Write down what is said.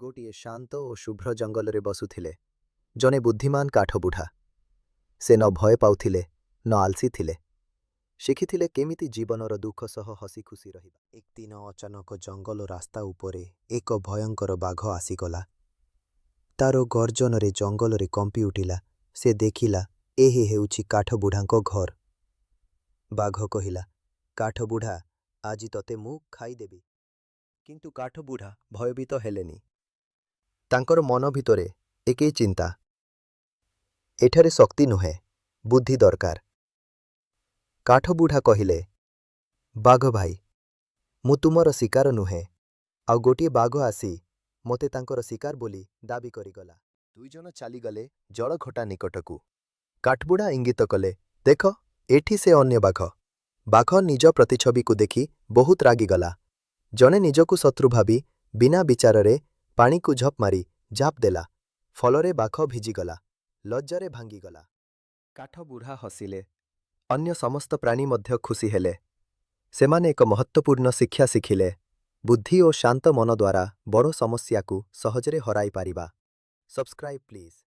ଗୋଟିଏ ଶାନ୍ତ ଓ ଶୁଭ୍ର ଜଙ୍ଗଲରେ ବସୁଥିଲେ ଜଣେ ବୁଦ୍ଧିମାନ କାଠବୁଢ଼ା। ସେ ନ ଭୟ ପାଉଥିଲେ, ନ ଆଲସି ଥିଲେ। ଶିଖିଥିଲେ କେମିତି ଜୀବନର ଦୁଃଖ ସହ ହସି ଖୁସି ରହିବା। ଏକଦିନ ଅଚାନକ ଜଙ୍ଗଲ ରାସ୍ତା ଉପରେ ଏକ ଭୟଙ୍କର ବାଘ ଆସିଗଲା। ତାର ଗର୍ଜନରେ ଜଙ୍ଗଲରେ କମ୍ପି ଉଠିଲା। ସେ ଦେଖିଲା, ଏହି ହେଉଛି କାଠବୁଢ଼ାଙ୍କ ଘର। ବାଘ କହିଲା, କାଠବୁଢ଼ା, ଆଜି ତତେ ମୁଁ ଖାଇଦେବି। କିନ୍ତୁ କାଠବୁଢ଼ା ଭୟଭୀତ ହେଲେନି। ତାଙ୍କର ମନ ଭିତରେ ଏକେଇ ଚିନ୍ତା, ଏଠାରେ ଶକ୍ତି ନୁହେଁ, ବୁଦ୍ଧି ଦରକାର। କାଠବୁଢ଼ା କହିଲେ, ବାଘ ଭାଇ, ମୁଁ ତୁମର ଶିକାର ନୁହେଁ। ଆଉ ଗୋଟିଏ ବାଘ ଆସି ମୋତେ ତାଙ୍କର ଶିକାର ବୋଲି ଦାବି କରିଗଲା। ଦୁଇଜଣ ଚାଲିଗଲେ ଜଳଘଟା ନିକଟକୁ। କାଠବୁଢ଼ା ଇଙ୍ଗିତ କଲେ, ଦେଖ, ଏଠି ସେ ଅନ୍ୟ ବାଘ। ବାଘ ନିଜ ପ୍ରତିଛବିକୁ ଦେଖି ବହୁତ ରାଗିଗଲା। ଜଣେ ନିଜକୁ ଶତ୍ରୁ ଭାବି ବିନା ବିଚାରରେ ପାଣିକୁ ଝପ୍ ମାରି ଝାପ ଦେଲା। ଫଳରେ ବାଘ ଭିଜିଗଲା, ଲଜ୍ଜାରେ ଭାଙ୍ଗିଗଲା। କାଠବୁଢ଼ା ହସିଲେ। ଅନ୍ୟ ସମସ୍ତ ପ୍ରାଣୀ ମଧ୍ୟ ଖୁସି ହେଲେ। ସେମାନେ ଏକ ମହତ୍ତ୍ୱପୂର୍ଣ୍ଣ ଶିକ୍ଷା ଶିଖିଲେ, ବୁଦ୍ଧି ଓ ଶାନ୍ତ ମନ ଦ୍ୱାରା ବଡ଼ ସମସ୍ୟାକୁ ସହଜରେ ହରାଇ ପାରିବା। Subscribe please.